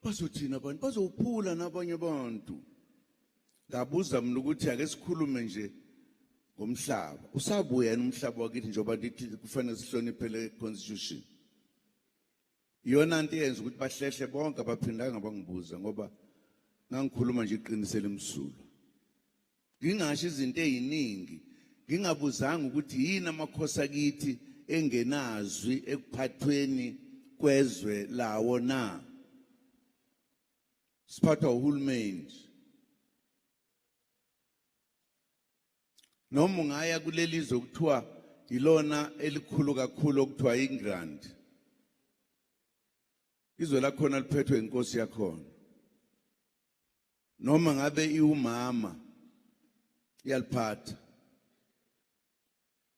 Bazothina abantu bazowuphula nabanye abantu. Ngabuza mina ukuthi ake sikhulume nje ngomhlaba. Usabuya yini umhlaba wakithi njengoba lithi kufanele sihloniphe le constitution? Iyona nto eyenza ukuthi bahlehle bonke abaphindanga bangibuza ngoba ngangikhuluma nje iqiniso elimsulwa. Ngingasho izinto eziningi ngingabuzanga ukuthi yini amakhosi akithi engenazwi ekuphathweni kwezwe lawo na. Siphathwa uhulumeni. Noma ungaya kuleli zwe okuthiwa yilona elikhulu kakhulu okuthiwa iNgland. Izwe lakhona liphethwe inkosi yakhona. Noma ngabe iwumama iyaliphatha.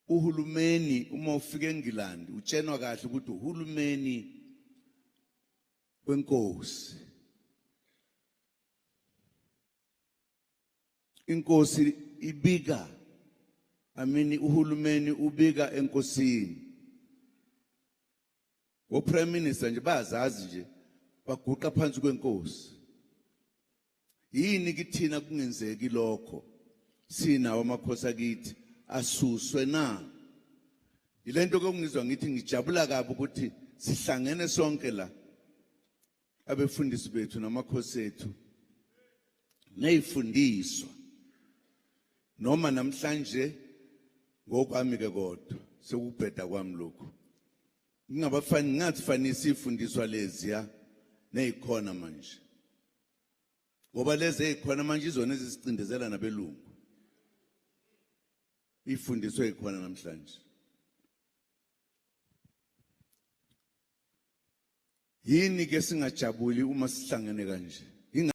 Uhulumeni uma ufika eNgilandi utshenwa kahle ukuthi uhulumeni wenkosi. Inkosi ibika, I mean uhulumeni ubika enkosini. O prime minister nje bayazazi nje baguqa phansi kwenkosi. Yini kithina kungenzeki lokho? Sinawo amakhosi akithi asuswe na? Yilento ke ngizwa ngithi ngijabula kabi ukuthi sihlangene sonke la. Abefundisi bethu namakhosi ethu neyifundiswa noma namhlanje ngokwami ke kodwa sekubheda kwami lokhu ngingabafani ngingazifanisi ifundiswa leziya nezikhona manje ngoba lezi ezikhona manje izona ezisicindezela nabelungu ifundiswe ikhona namhlanje. Yini ke singajabuli uma sihlangene kanje?